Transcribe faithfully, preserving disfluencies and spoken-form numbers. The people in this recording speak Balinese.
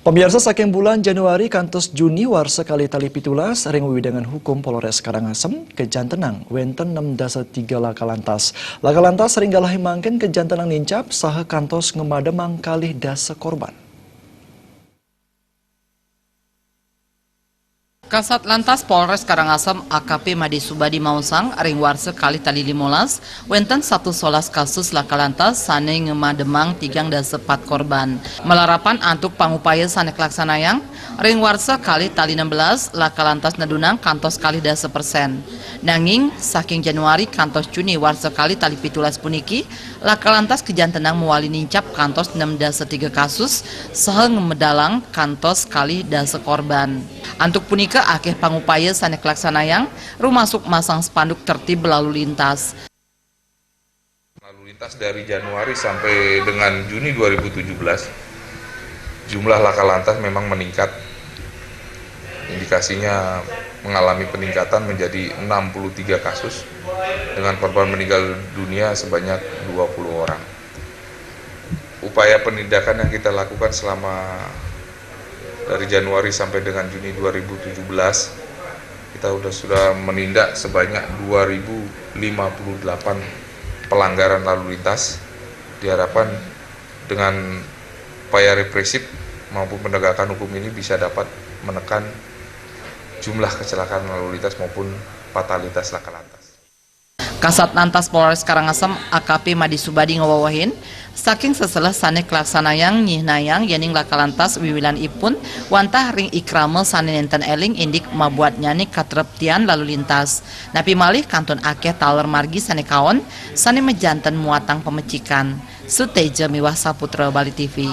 Pamiarsa, saking bulan Januari kantos Juni warsa kalih tali pitulas, ring wewidangan hukum Polres Karangasem, kajantenang wenten enam dasa tiga laka lantas. Laka lantas ring galahé mangkin kajantenang nincap saha kantos ngamademang kalih dasa korban. Kasat Lantas Polres Karangasem A K P Made Subadi maosang, ring warsa kalih tali limolas, wenten satus solas kasus laka lantas sané ngamademang tigang dasa pat korban. Malarapan antuk pangupaya sané kalaksanayang, ring warsa kalih tali enam belas, laka lantas nedunang kantos kalih dasa persen. Nanging, saking Januari kantos Juni warsa kalih tali pitulas puniki, laka lantas kajantenang mawali nincap kantos enam dasa tiga kasus, saha ngamedalang kantos kalih dasa korban. Antuk punika, akéh pangupaya sané kalaksanayang, rumasuk masang spanduk tertib lalu lintas. Lalu lintas dari Januari sampai dengan Juni dua ribu tujuh belas, jumlah laka lantas memang meningkat. Indikasinya mengalami peningkatan menjadi enam puluh tiga kasus, dengan korban meninggal dunia sebanyak dua puluh orang. Upaya penindakan yang kita lakukan selama dari Januari sampai dengan Juni dua ribu tujuh belas, kita sudah, sudah menindak sebanyak dua ribu lima puluh delapan pelanggaran lalu lintas. Diharapkan dengan upaya represif maupun penegakan hukum ini bisa dapat menekan jumlah kecelakaan lalu lintas maupun fatalitas laka lantas. Kasat Lantas Polres Karangasem A K P Made Subadi ngawewehin, saking seseleh sané kalaksanayang nyihnayang yéning laka lantas wiwilanipun wantah ring ikrama sané nénten éling indik mabuatnyané katreptian lalu lintas. Napi malih kantun akéh taler margi sané kaon, sané majanten muatang pamecikan. Suteja miwah Saputra Bali T V.